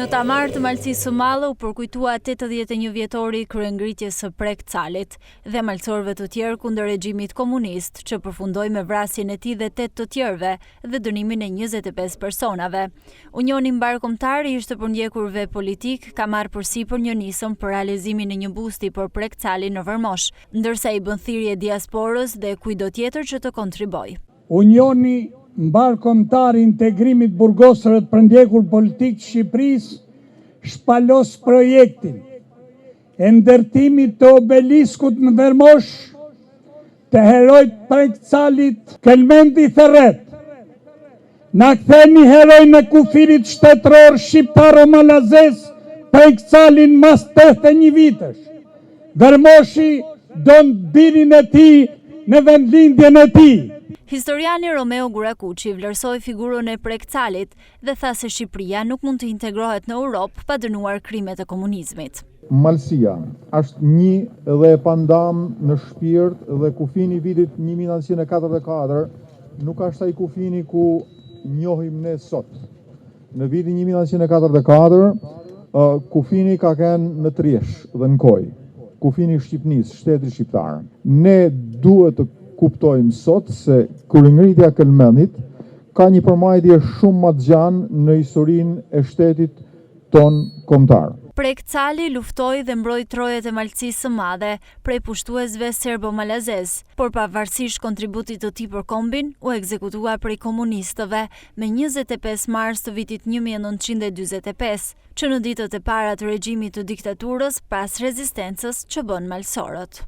Në Tamarë të Malësisë së Madhe u përkujtua 81 vjetori i kryengritjes së Prek Calit dhe malësorëve të tjerë kundër regjimit komunist, që përfundoi me vrasjen e tij dhe 8 të tjerëve dhe dënimin e 25 personave. Unioni Mbarëkombëtar i ish të përndjekurve politikë ka marrë përsipër një nismë për realizimin e një busti për Prek Calin në Vermosh, ndërsa i bën thirrje diasporës dhe kujtdo tjetër që të kontribuojë. Unioni Mbarëkombëtar i Integrimit të Burgosurve të Përndjekur Politikë të Shqipërisë shpalos projektin e ndërtimit të obeliskut në Vermosh të heroit Prek Calit. Kelmendi thërret, Na ktheni heroin e kufirit shtetëror shqiptaro-malazez Prek Calin mas 81 vitesh. Vermoshi don birin e tij në vendlindjen e tij. Historiani Romeo Gurakuqi vlerësoi figurën e Prek Calit dhe tha se Shqipëria nuk mund të integrohet në Europë pa dënuar krimet e komunizmit. Malësia është një dhe e pandamë në shpirt dhe kufini i vitit 1944 nuk është ai kufini ku njohim ne sot. Në vitin 1944, kufini ka kenë në Triesh dhe në Kojë, kufini i Shqipnisë, shtetit shqiptar. Ne duhet të kuptojmë sot se kryengritja e Kelmendit ka një përmbajtje shumë ma të gjanë në historinë e shtetit tonë kombëtar. Prek Cali luftoi dhe mbroi trojet e Malësisë së Madhe prej pushtuesve serbo-malazezë, por pavarësisht kontributit të tij për kombin, u ekzekutua prej komunistëve me 25 mars të vitit 1945, që në ditët e para të regjimit të diktaturës pas rezistencës që bënë malësorët.